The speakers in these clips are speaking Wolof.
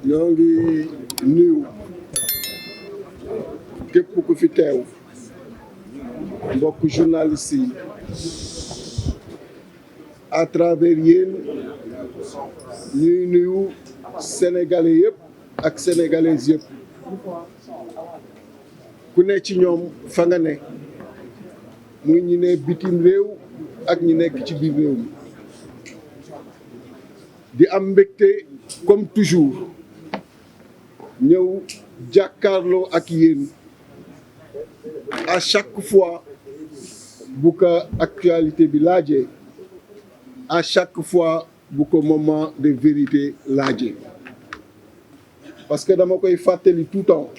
ñoo ngi nuyu képp ku fi teew mbokk journaliste yi à travers yéen ñuy nuyu sénégalais yëpp ak sénégalaises yëpp ku ne ci ñoom fa nga ne muy ñi ne bitim réew ak ñi nekk ci biir réew mi di am mbégte comme toujours ñëw jàkkaarloo ak yéen à chaque fois bu ko actualité bi laajee à chaque fois bu ko moment de vérité laajee parce que dama koy fàttali tout le temps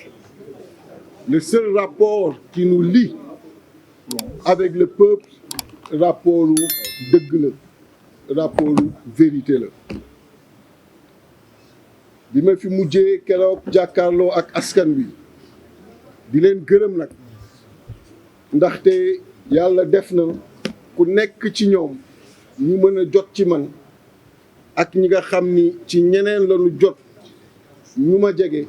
le seul rapport qui nous lie avec le peuple rapportu dëgg la rapportu vérité la bi ma fi mujjee keroog jàkkaarloo ak askan wi di leen gërëm nag ndaxte yàlla def na ku nekk ci ñoom ñu mën a jot ci man ak ñi nga xam ni ci ñeneen lañu jot ñu ma jege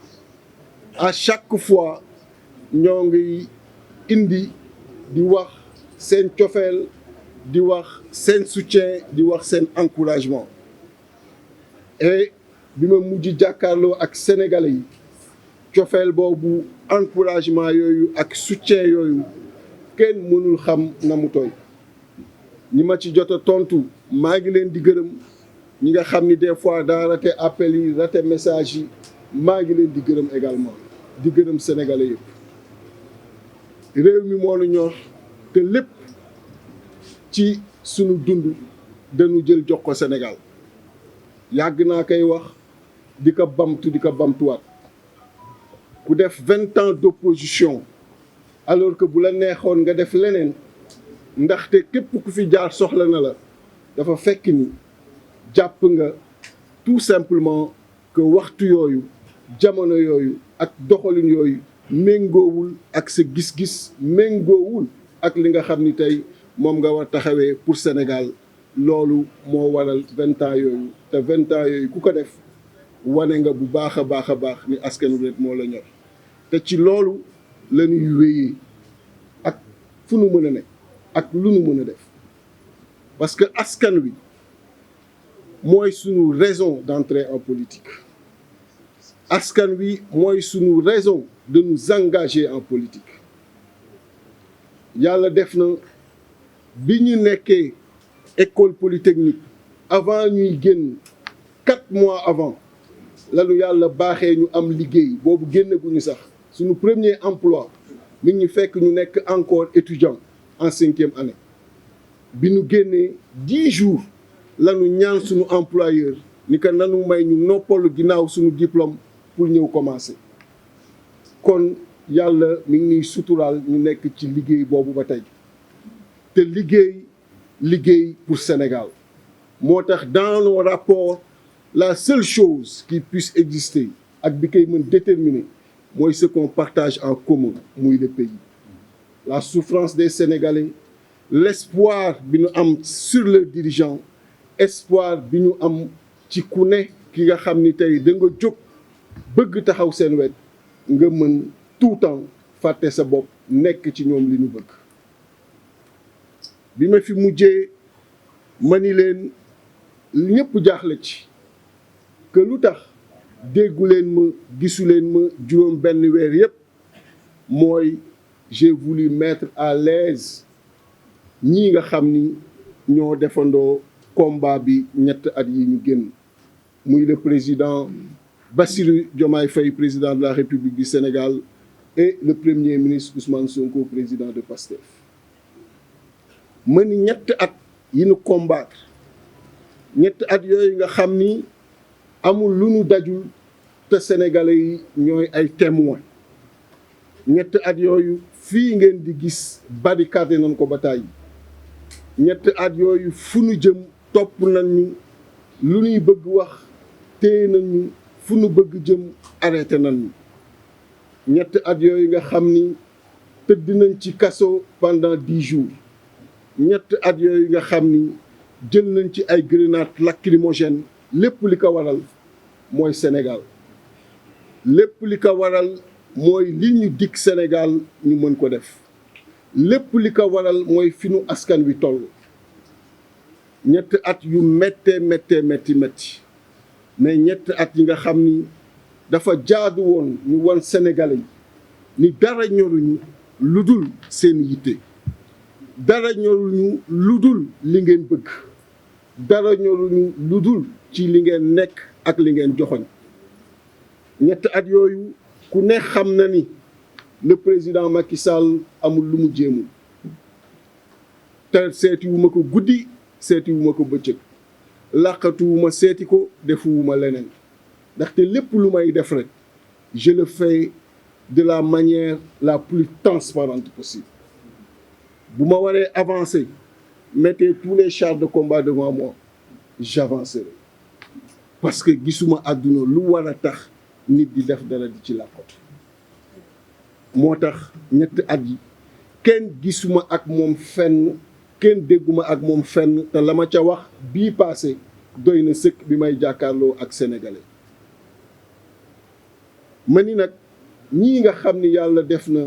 à chaque fois ñoo ngi indi di wax seen cofeel di wax seen soutien di wax seen encouragement et bi ma mujj jàkkaarloo ak sénégalais yi cofeel boobu encouragement yooyu ak soutien yooyu kenn mënul xam na mu tooy ñi ma ci jot a tontu maa ngi leen di gërëm ñi nga xam ni des fois daa raté appel yi raté message yi maa ngi leen di gërëm également di gërëm sénégalais yëpp réew mi moo nu ñor te lépp ci sunu dund dañu jël jox ko Sénégal yàgg naa koy wax di ko bamtuwaat ku def 20 ans d'opposition alors que bu la neexoon nga def leneen ndaxte képp ku fi jaar soxla na la dafa fekk ni jàpp nga tout simplement que waxtu yooyu jamono yooyu ak doxalin yooyu méngoowul ak sa gis-gis méngoowul ak li nga xam ni tey moom nga war taxawee pour Sénégal loolu moo waral 20 ans yooyu te 20 ans yooyu ku ko def wane nga bu baax a baax ni askan wi moo la ñor te ci loolu la ñuy wéyee ak fu nu mën a ne ak lu nu mën a def parce que askan wi mooy sunu raison d'entrer en politique askan wi mooy sunu raison de nous engager en politique yàlla def na bi ñu nekkee école polytechnique avant ñuy génn 4 mois avant lanu yàlla baaxee ñu am liggéey boobu génnaguñu sax suñu premier emploi mi ngi ñu fekk ñu nekk encore étudiant en 5e année bi ñu génnee 10 jours lanu ñaan suñu employeur ni que nanu may ñu noppalu ginnaaw suñu diplôme pour ñëw commencer kon yàlla mi ngi ñuy suturaal ñu nekk ci liggéey boobu ba tey te liggéey pour Sénégal moo tax dans nos rapports la seule chose qui puisse exister ak bi koy mën déterminer mooy ce qu'on partage en commun muy le pays la souffrance des Sénégalais l'espoir bi ñu am sur leurs dirigeants espoir bi ñu am ci ku ne ki nga xam ni tey da nga jóg bëgg taxaw seen wet nga mën tout temps fàtte sa bopp nekk ci ñoom li ñu bëgg bi ma fi mujjee ma ni leen ñëpp jaaxle ci que lu tax déggu leen ma gisu leen ma juróom benn weer yëpp mooy j'ai voulu mettre à l'aise ñii nga xam ni ñoo defandoo combat bi ñett at yi ñu génn muy le président Bassirou Diomaye Faye président de la République du Sénégal et le premier ministre Ousmane Sonko président de PASTEF ma ni ñett at yi ñu combattre ñett at yooyu nga xam ni amul lu ñu dajul te sénégalais yi ñooy ay témoins ñett at yooyu fii ngeen di gis barricade nañ ko ba tàyyi ñett at yooyu fu ñu jëm topp nañ ñu lu ñuy bëgg wax téye nañ ñu fu ñu bëgg jëm arrêté nañ ñu ñett at yooyu nga xam ni tëdd nañ ci kaso pendant 10 jours ñett at yooyu nga xam ni jël nañ ci ay grenades lacrymogènes lépp li ko waral mooy Sénégal lépp li ko waral mooy li ñu dig Sénégal ñu mën ko def lépp li ko waral mooy fi nu askan wi toll ñetti at yu méttee métti mais ñetti at yi nga xam ni dafa jaadu woon ñu won Sénégalais yi ni dara ñoruñu lu dul seen yitte dara ñoruñu lu dul li ngeen bëgg dara ñoruñu lu dul ci li ngeen nekk ak li ngeen joxoñ ñetti at yooyu ku ne xam na ni le président Macky Sall amul lu mu jéemul te seetiwuma ko guddi seetiwuma ko bëccëg làqatuwuma seeti ko defuwuma leneen ndaxte lépp lu may def rek je le fais de la manière la plus transparente possible bu ma waree avancer mettez tous les chars de combat devant moi j'avancerai parce que gisuma àdduna lu war a tax nit di def dara di ci làqatu moo tax ñetti at yi kenn gisuma ak moom fenn kenn dégguma ak moom fenn te la ma ca wax bii passé doy na sëkk bi may jàkkaarloo ak sénégalais ma ni nag ñii nga xam ni yàlla def na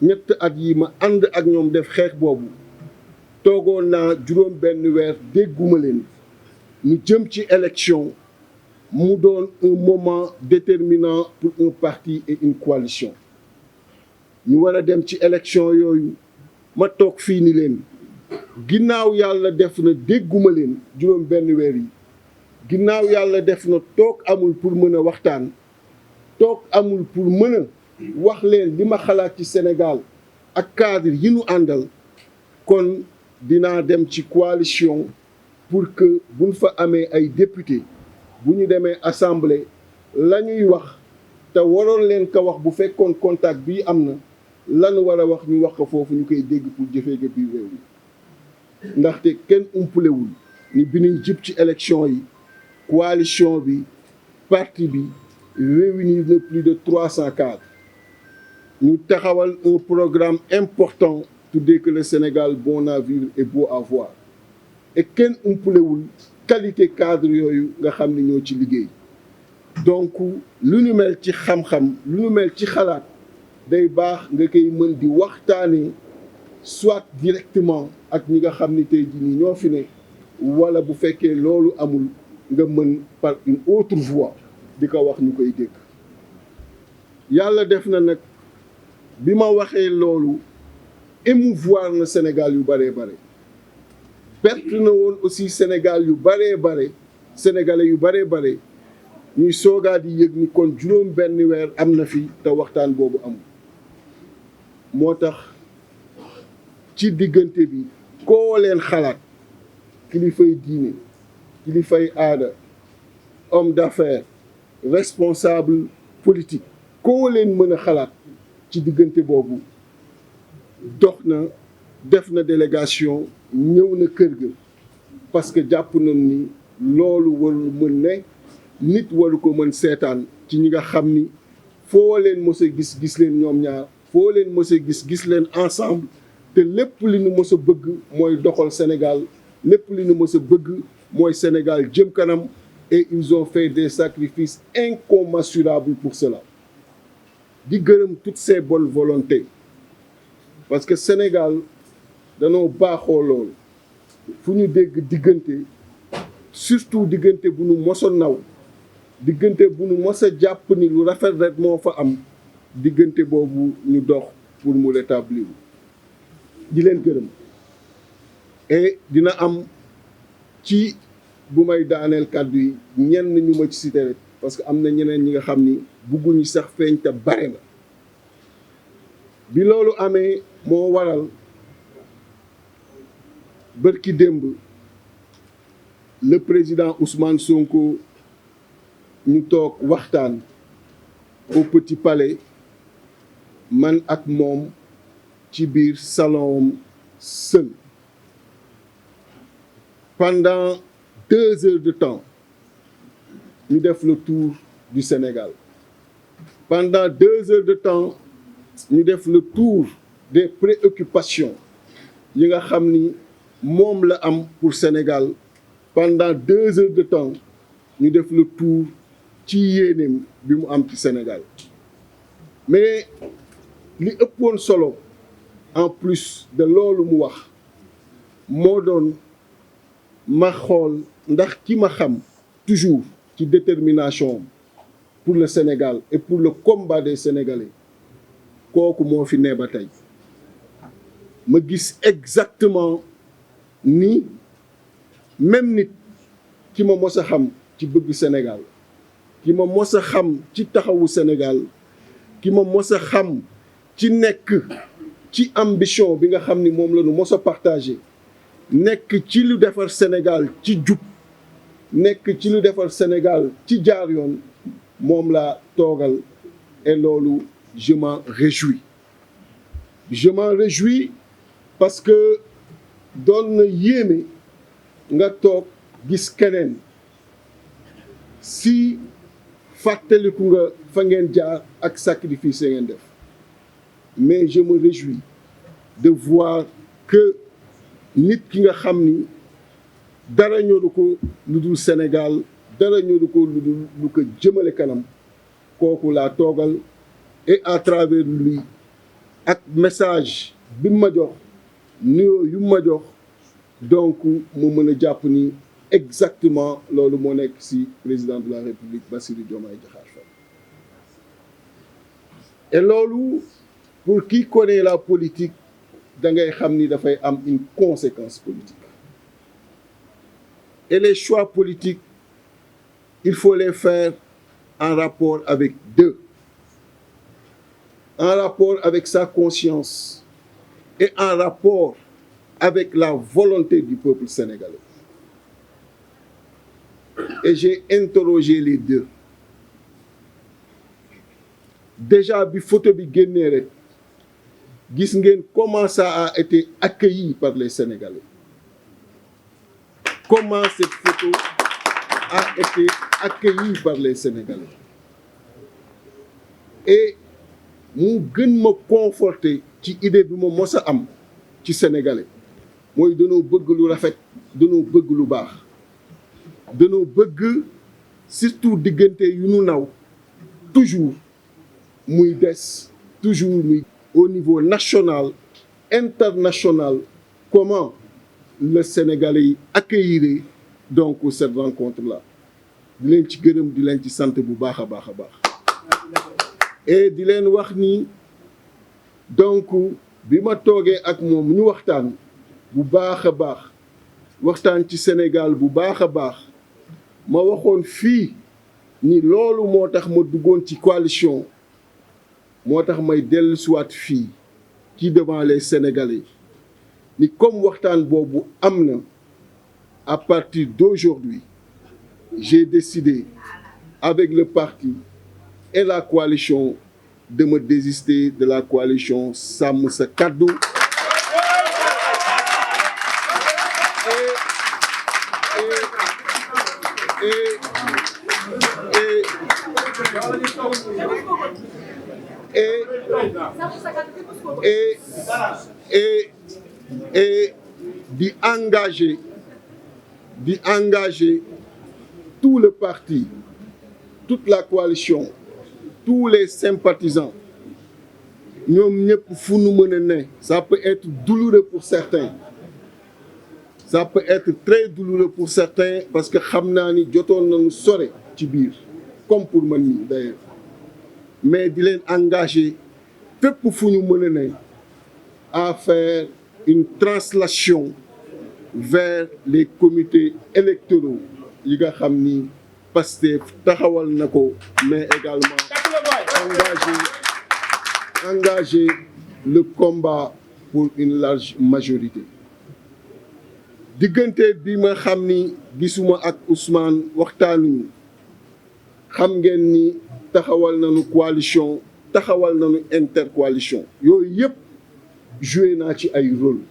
ñetti at yi ma ànd ak ñoom def xeex boobu toogoon naa juróom benn weer dégguma leen ñu jëm ci élection mu doon un moment déterminant pour un parti et une coalition ñu war a dem ci élection yooyu ma toog fii ni leen ginnaaw yàlla def na dégguma leen juróom benn weer yi ginnaaw yàlla def na toog amul pour mën a waxtaan toog amul pour mën a wax leen li ma xalaat ci Sénégal ak cadre yi nu àndal kon dinaa dem ci coalition pour que buñ fa amee ay député bu ñu demee assemblée la ñuy wax te waroon leen ko wax bu fekkoon contact bii am na lanu war a wax ñu wax ko foofu ñu koy dégg pour jëfee ga biir réew mi ndaxte kenn umpulewul ni bi ñuy jib ci élection yi coalition bi parti bi réunir na plus de 300 cadres ñu taxawal un programme important tuddee que le Sénégal bon à vivre et beau à voir et kenn umpulewul qualité cadre yooyu nga xam ne ñoo ci liggéey donc lu ñu mel ci xam-xam lu ñu mel ci xalaat day baax nga koy mën di waxtaanee soit directement ak ñi nga xam ni tey jii nii ñoo fi ne wala bu fekkee loolu amul nga mën par une autre voie di ko wax ñu koy dégg yàlla def na nag bi ma waxee loolu émouvoir na Sénégal yu baree bare perte na woon aussi Sénégal yu baree bare sénégalais yu baree bare ñuy soogaa di yëg ni kon juróom benn weer am na fi te waxtaan boobu amul moo tax ci diggante bi koo leen xalaat kilifay diine kilifay aada homme d'affaires responsable politique koo leen mën a xalaat ci diggante boobu dox na def na délégation ñëw na kër ga parce que jàpp nañ ni loolu warul mën ne nit waru ko mën seetaan ci ñi nga xam ni foo leen mës a gis leen ñoom ñaar foo leen mës a gis leen ensemble te lépp li nu mës a bëgg mooy doxal Sénégal lépp li nu mës a bëgg mooy Sénégal jëm kanam et ils ont fait des sacrifices incommensurables pour cela di gërëm toutes ces bonnes volontés parce que Sénégal danoo baaxoo loolu fu ñu dégg diggante surtout diggante bu nu mos a naw diggante bu nu mos a jàpp ni lu rafet rek moo fa am diggante boobu ñu dox pour mu rétablir di leen gërëm et dina am ci bu may daaneel kàddu yi ñenn ñu ma ci cité rek parce que am na ñeneen ñi nga xam ni bugguñu sax feeñ te bare la bi loolu amee moo waral bërki démb le président Ousmane Sonko ñu toog waxtaan au Petit Palais man ak moom ci biir salon seul pendant 2 heures de temps ñu def le tour du Sénégal pendant 2 heures de temps ñu def le tour des préoccupations yi nga xam ni moom la am pour Sénégal pendant 2 heures de temps ñu def le tour ci yéeneem bi mu am ci Sénégal mais li ëppoon solo en plus de loolu mu wax moo doon ma xool ndax ki ma xam toujours ci détermination pour le Sénégal et pour le combat des Sénégalais kooku moo fi ne ba tey ma gis exactement ni même nit ki ma mos a xam ci bëgg Sénégal ki ma mos a xam ci taxawu Sénégal ki ma mos a xam ci nekk ci ambition bi nga xam ni moom la ñu mos a partagé nekk ci lu defar Sénégal ci jub nekk ci lu defar Sénégal ci jaar yoon moom laa toogal et loolu je m'en réjouis. Je m'en réjouis parce que doon na yéeme nga toog gis keneen si fàttaliku nga fa ngeen jaar ak sacrifice ngeen def mais je me réjouis de voir que nit ki nga xam ni dara ñoru ko lu dul Sénégal dara ñoru ko lu dul lu ko jëmale kanam kooku laa toogal et à travers lui ak message bi ma jox nuyoo yu ma jox donc mu mën a jàpp ni exactement loolu moo nekk ci président de la République Bassirou Diomaye Diakhar Faye et loolu pour qui connaît la politique da ngay xam ni dafay am une conséquence politique et les choix politiques il faut les faire en rapport avec deux, en rapport avec sa conscience et en rapport avec la volonté du peuple sénégalais. Et j'ai interrogé les deux. Déjà bi photo bi génnee rek gis ngeen comment ça a été accueilli par les Sénégalais. Comment cette photo a été accueillie par les Sénégalais. Et mu gën ma conforter ci idée bi ma mos a am ci Sénégalais mooy danoo bëgg lu rafet danoo bëgg lu baax danoo bëgg surtout diggante yu nu naw toujours muy des toujours muy au niveau national international comment le Sénégalais yi accueillir donc cette rencontre là di leen ci gërëm di leen ci sant bu baax a baax a baax et di leen wax ni donc bi ma toogee ak moom ñu waxtaan bu baax a baax waxtaan ci Sénégal bu baax a baax ma waxoon fii ni loolu moo tax ma duggoon ci coalition moo tax may dellu siwaat fii ci devant les Sénégalais ni comme waxtaan boobu am na à partir d'aujourd'hui j'ai décidé avec le parti et la coalition de me désister de la coalition Sàmm Sa Kàddu et di engager tout le parti, toute la coalition, tous les sympathisants, ñoom ñëpp fu nu mën a ne. Ça peut être douloureux pour certains, ça peut être très douloureux pour certains parce que xam naa ni jotoon nañu sore ci biir comme pour man nii d'ailleurs mais di leen engager fépp fu ñu mën a ne à faire une translation vers les comités électoraux yi nga xam ni Pastef taxawal na ko mais également engager le combat pour une large majorité. Diggante bi ma xam ni gisuma ak Ousmane waxtaanuñu xam ngeen ni taxawal nañu coalition taxawal nañu intercoalition yooyu yëpp joué naa ci ay rôle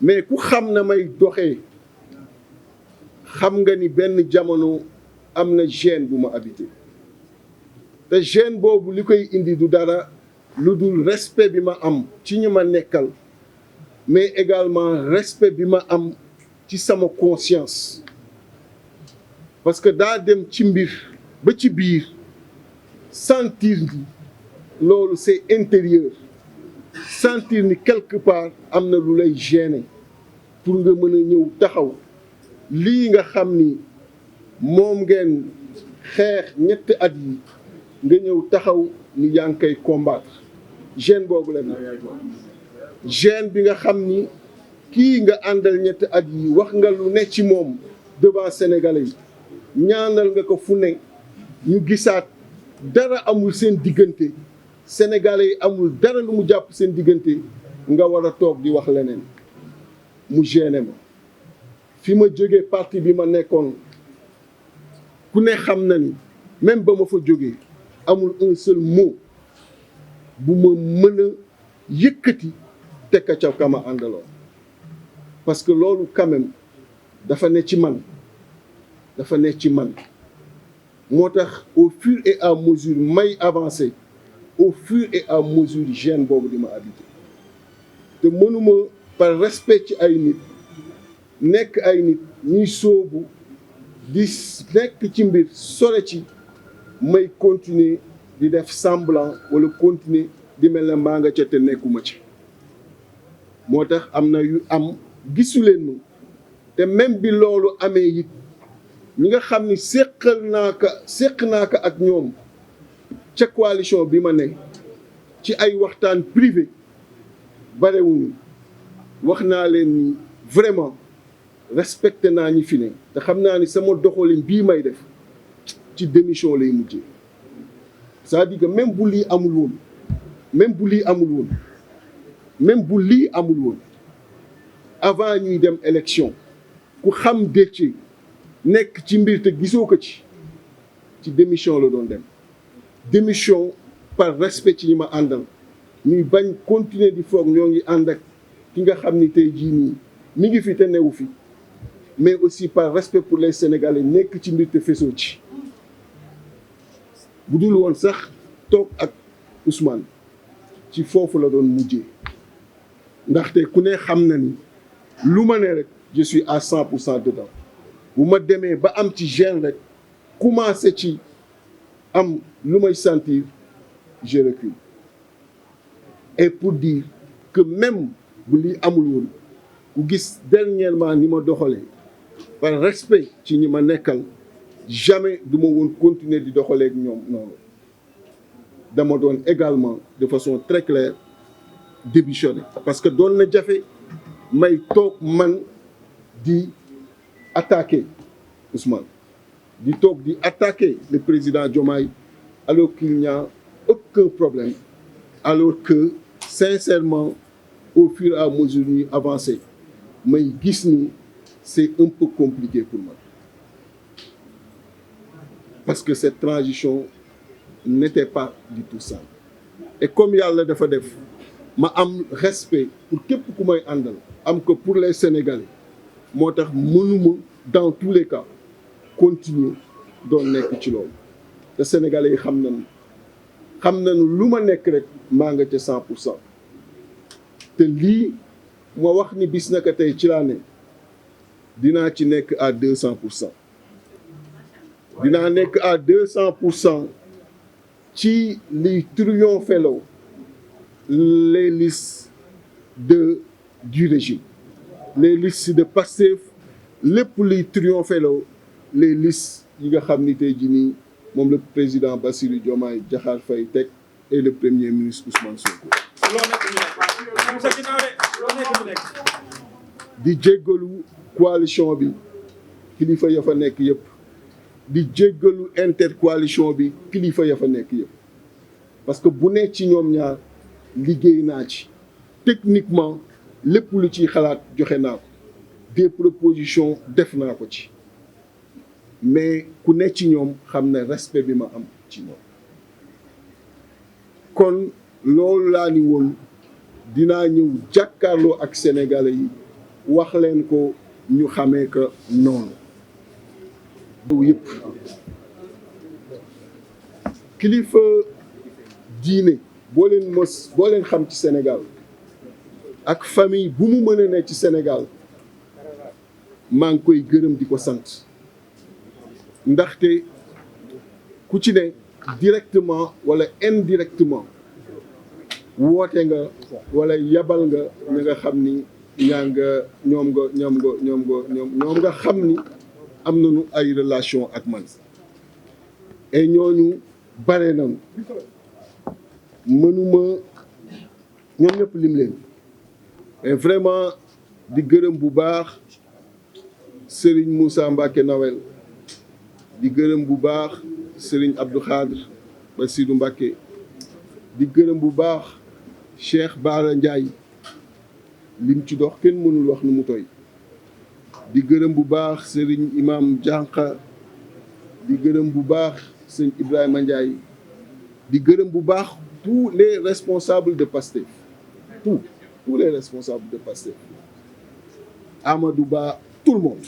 mais ku xam na may doxee xam nga ni benn jamono am na gêne bu ma habité te gêne boobu li koy indi du dara lu dul respect bi ma am ci ñi ma nekkal mais également respect bi ma am ci sama conscience parce que daa dem ci mbir ba ci biir sentir ni loolu c'est intérieur sentir ni quelque part am na lu lay gêner pour nga mën a ñëw taxaw lii nga xam ni moom ngeen xeex ñetti at yi nga ñëw taxaw ni yaa ngi koy combattre gêne boobu la gêne bi nga xam ni kii nga àndal ñetti at yi wax nga lu ne ci moom devant sénégalais yi ñaanal nga ko fu ne ñu gisaat dara amul seen diggante sénégalais yi amul dara lu mu jàpp seen diggante nga war a toog di wax leneen mu gêné ma fi ma jógee parti bi ma nekkoon ku ne xam na ni même ba ma fa jógee amul un seul mot bu ma mën a yëkkati tekka ca kama àndaloon parce que loolu quand même dafa ne ci man moo tax au fur et à mesure may avancer au fur et à mesure gêne boobu di ma habité te mënuma par respect ci ay nit nekk ay nit ñuy sóobu di nekk ci mbir sore ci may continuer di def semblant wala continuer di mel ne maa nga ca te nekkuma ci moo tax am na yu am gisuleen nu te même bi loolu amee it ñi nga xam ni séq naa ko ak ñoom ca coalition bi ma ne ci ay waxtaan privé barewuñu wax naa leen ni vraiment respecté naa ñi fi ne te xam naa ni sama doxalin bii may def ci démission lay mujjee c'est-à-dire que même bu lii amul woon avant ñuy dem élection ku xam Déthié nekk ci mbir te gisoo ko ci démission la doon dem démission par respect ci ñi ma àndal ñuy bañ continuer di foog ñoo ngi ànd ak ki nga xam ni tey jii nii mi ngi fi te newu fi mais aussi par respect pour les Sénégalais nekk ci mbir te fesoo ci bu dul woon sax toog ak Ousmane ci foofu la doon mujjee ndaxte ku ne xam na ni lu ma ne rek je suis à 100% dedans bu ma demee ba am ci gêne rek commencé ci am lu may sentir je recule et pour dire que même bu lii amul woon ku gis dernièrement ni ma doxalee par respect ci ñi ma nekkal jamais du ma woon continuer di doxalee ak ñoom noonu dama doon également de façon très claire démissionner parce que doon na jafe may toog man di attaquer Ousmane di toog di attaquer le président Diomaye alors qu'il n'y a aucun problème alors que sincèrement au fur et à mesure ñuy avancer may gis ni c'est un peu compliqué pour moi parce que cette transition n'était pas du tout simple et comme yàlla dafa def ma am respect pour képp ku may àndal am ko pour les Sénégalais moo tax mënuma dans tous les cas continuer doon nekk ci loolu te Sénégalais yi xam nañu lu ma nekk rek maa nga ca 100% te lii ma wax ni bis naka tey ci laa ne dinaa ci nekk à 200%. dinaa nekk à 200% ci liy triompheloo les listes du régime les listes de Pastef lépp liy triompheloo les listes yi nga xam ni tey jii nii moom le président Bassirou Diomaye Diakhar Faye teg et le premier ministre Ousmane Sonko. di jéggalu coalition bi kilifa ya fa nekk yëpp di jéggalu intercoalition bi kilifa ya fa nekk yëpp parce que bu ne ci ñoom ñaar liggéey naa ci techniquement lépp lu ciy xalaat joxe naa ko des propositions def naa ko ci mais ku ne ci ñoom xam ne respect bi ma am ci ñoom kon loolu laa ni woon dinaa ñëw jàkkaarloo ak sénégalais yi wax leen ko ñu xamee que noonu yëpp kilifa diine boo leen xam ci Sénégal ak famille bu mu mën a ne ci Sénégal maa ngi koy gërëm di ko sant ndaxte ku ci ne directement wala indirectement woote nga wala yabal nga ñi nga xam ni ñoom nga xam ni am nañu ay relation ak man et ñooñu bare nañu mënuma ñoom ñëpp lim leen mais vraiment di gërëm bu baax Serigne Moussa Mbacké Nawel di gërëm bu baax Serigne Abdou Khadre Bassirou Mbacké di gërëm bu baax Cheikh Bara Ndiaye lim ci dox kenn mënul wax nu mu toy di gërëm bu baax Serigne Imam Dianka di gërëm bu baax Serigne Ibrahima Ndiaye di gërëm bu baax tous les responsables de Pastef tous les responsables de Pastef Amadou Ba tout le monde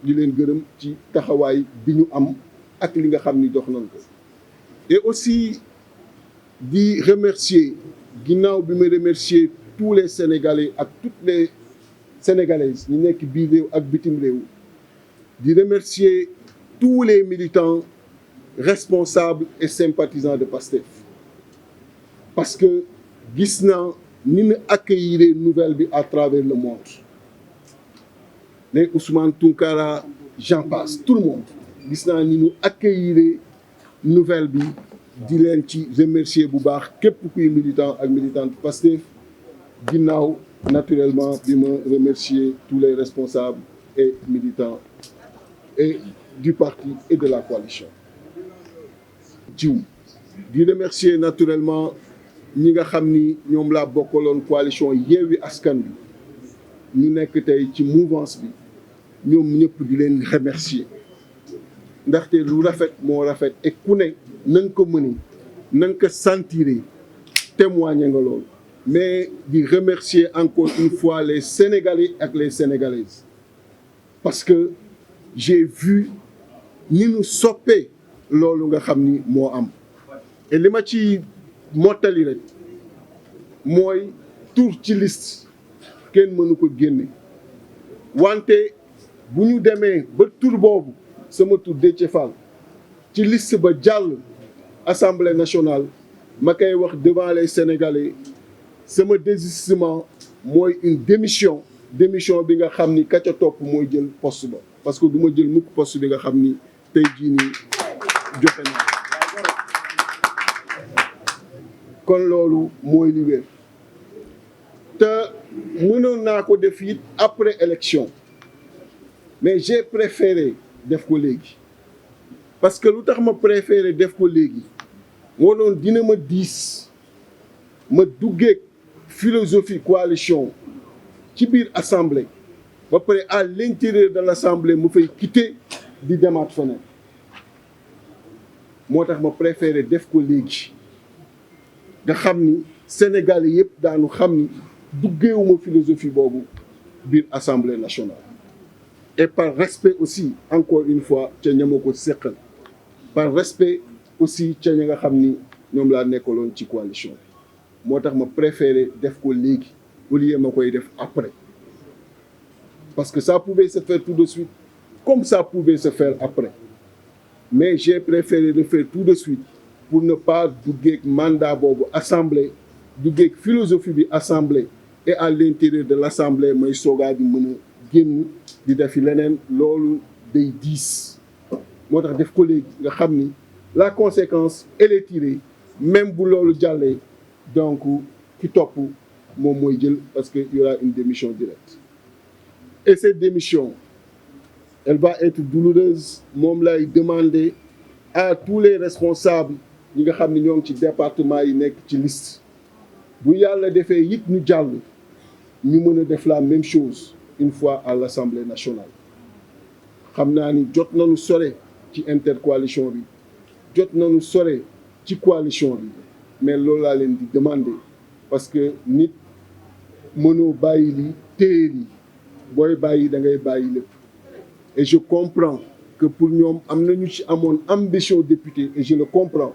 di leen gërëm ci taxawaay bi ñu am ak li nga xam ni dox nañ ko et aussi di remercier ginnaaw bi ma remercier tous les Sénégalais ak toutes les Sénégalaises ñu nekk biir réew ak bitim réew di remercier tous les militants responsables et sympathisants de Pastef parce que gis naa ni ñu accueillir nouvelle bi à travers le monde les Ousmane Tounkara j'en passe tout le monde gis naa ni ñu accueillir nouvelle bi di leen ci remercier bu baax képp kuy militant ak militante Pastef ginnaaw naturellement bi ma remercier tous les responsables et militants et du parti et de la coalition jiw di remercier naturellement ñi nga xam ni ñoom laa bokkaloon coalition Yewwi Askan Wi ñu nekk tey ci mouvance bi ñoom ñëpp di leen remercier ndaxte lu rafet moo rafet et ku ne na nga ko mëni na nga ko sentir témoigner nga loolu mais di remercier encore une fois les Sénégalais ak les Sénégalaises parce que j'ai vu ni ñu soppee loolu nga xam ni moo am et li ma ci mottali rek mooy tur ci liste kenn mënu ko génne wante bu ñu demee ba tur boobu sama tur Déthié Fall ci liste ba jàll Assemblée nationale ma koy wax devant les Sénégalais sama désistement mooy une démission bi nga xam ni ka ca topp mooy jël poste ba parce que du ma jël mukk poste bi nga xam ni tey jii nii joxe naa kon loolu mooy li wér te mënoon naa ko def it après élection mais j'ai préféré def ko léegi parce que lu tax ma préféré def ko léegi moo doon dina ma diis ma duggee philosophie coalition ci biir assemblée ba pare à l'intérieur de l'assemblée mu fay quitter di demaat feneen moo tax ma préféré def ko léegi nga xam ni Sénégalais yëpp daanu xam ni duggeewuma philosophie boobu biir assemblée nationale et par respect aussi encore une fois ca ña ma ko seqal par respect aussi ca ña nga xam ni ñoom laa nekkaloon ci coalition bi moo tax ma préféré def ko léegi au lieu ma koy def après parce que ça pouvait se faire tout de suite comme ça pouvait se faire après mais j'ai préféré le faire tout de suite pour ne pas duggeeg mandat boobu assemblée duggeeg philosophie bi assemblée et à l'intérieur de l'assemblée may soogaa di mën a génn di defi leneen loolu day diis moo tax def ko léegi nga xam ni la conséquence elle est tirée même bu loolu jàllee donc ki topp moom mooy jël parce que y aura une démission directe et cette démission elle va être douloureuse moom lay demander à tous les responsables ñi nga xam ne ñoo ngi ci département yi nekk ci liste bu yàlla defee it ñu jàll ñu mën a def la même chose une fois à l'Assemblée nationale xam naa ni jot nañu sore ci intercoalition bi jot nañu sore ci coalition bi mais loolu laa leen di demander parce que nit mënoo bàyyi li téye li booy bàyyi da ngay bàyyi lépp et je comprends que pour ñoom am nañu ci amoon ambition député et je le comprends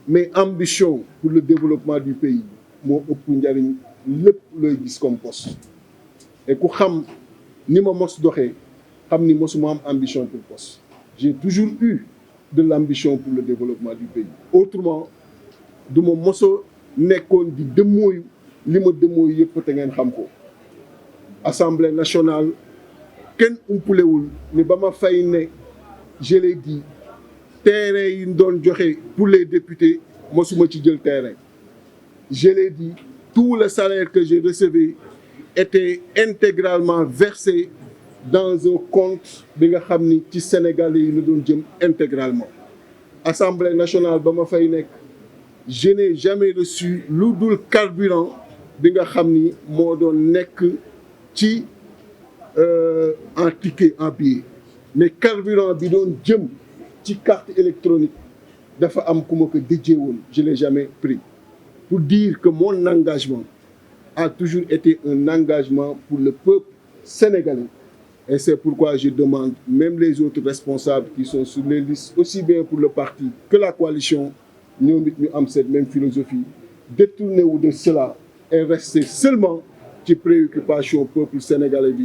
mais ambition pour le développement du pays moo ëpp njariñ lépp looy gis comme poste et ku xam ni ma mos doxee xam ni mosuma am ambition pour poste. J'ai toujours eu de l'ambition pour le développement du pays. Autrement du ma mos a nekkoon di dëmmooyu li ma dëmmooyu yëpp te ngeen xam ko. Assemblée nationale kenn umpulewul ni ba ma fay ne je l'ai dit terrain yi ñu doon joxe pour les députés mosuma ci jël terrain. Je l'ai dit, tout le salaire que je recevais était intégralement versé dans un compte bi nga xam ni ci Sénégalais yi la doon jëm intégralement. Assemblée nationale ba ma fay nekk je n'ai jamais reçu lu dul carburant bi nga xam ni moo doon nekk ci en ticket en billet mais carburant bi doon jëm ci carte électronique dafa am ku ma ko déjee woon je l'ai jamais pris. Pour dire que mon engagement a toujours été un engagement pour le peuple sénégalais. Et c'est pourquoi je demande, même les autres responsables qui sont sur les listes, aussi bien pour le parti que la coalition, nous avons cette même philosophie, détournez-vous de cela et restez seulement qui préoccupation au peuple sénégalais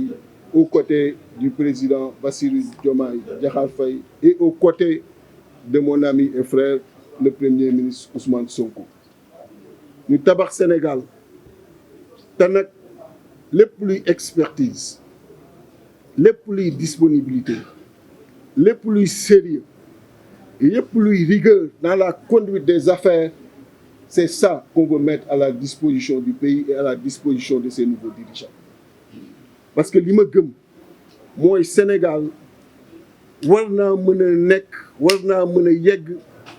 aux côtés du président Bassirou Diomaye Diakhar Faye et aux côtés de mon ami et frère, le Premier ministre Ousmane Sonko. ñu tabax Sénégal te nag lépp luy expertise lépp luy disponibilité lépp luy sérieux lépp luy rigueur dans la conduite des affaires c'est ça qu'on veut mettre à la disposition du pays et à la disposition de ses nouveaux dirigeants. Parce que li ma gëm mooy Sénégal war naa mën a nekk war naa mën a yegg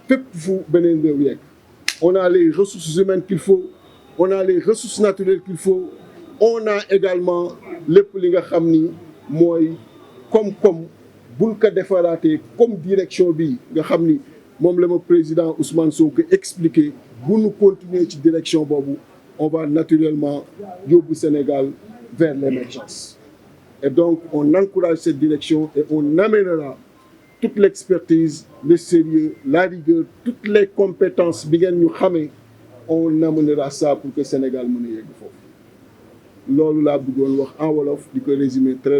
fépp fu beneen réew yegg. On a les ressources humaines qu'il faut, on a les ressources naturelles qu'il faut, on a également lépp li nga xam ni mooy koom-koom buñ ko defaraatee comme direction bi nga xam ni moom la ma président Ousmane Sonko expliqué bu ñu continuer ci direction boobu on va naturellement yóbbu Sénégal vers l'émergence. Et donc on encourage cette direction et on amènera toute l'expertise, le sérieux, la rigueur, toutes les compétences bi ngeen ñu xamee on amènera ça pour que Sénégal mën a yegg foofu loolu laa bëggoon wax en wolof di ko résumer très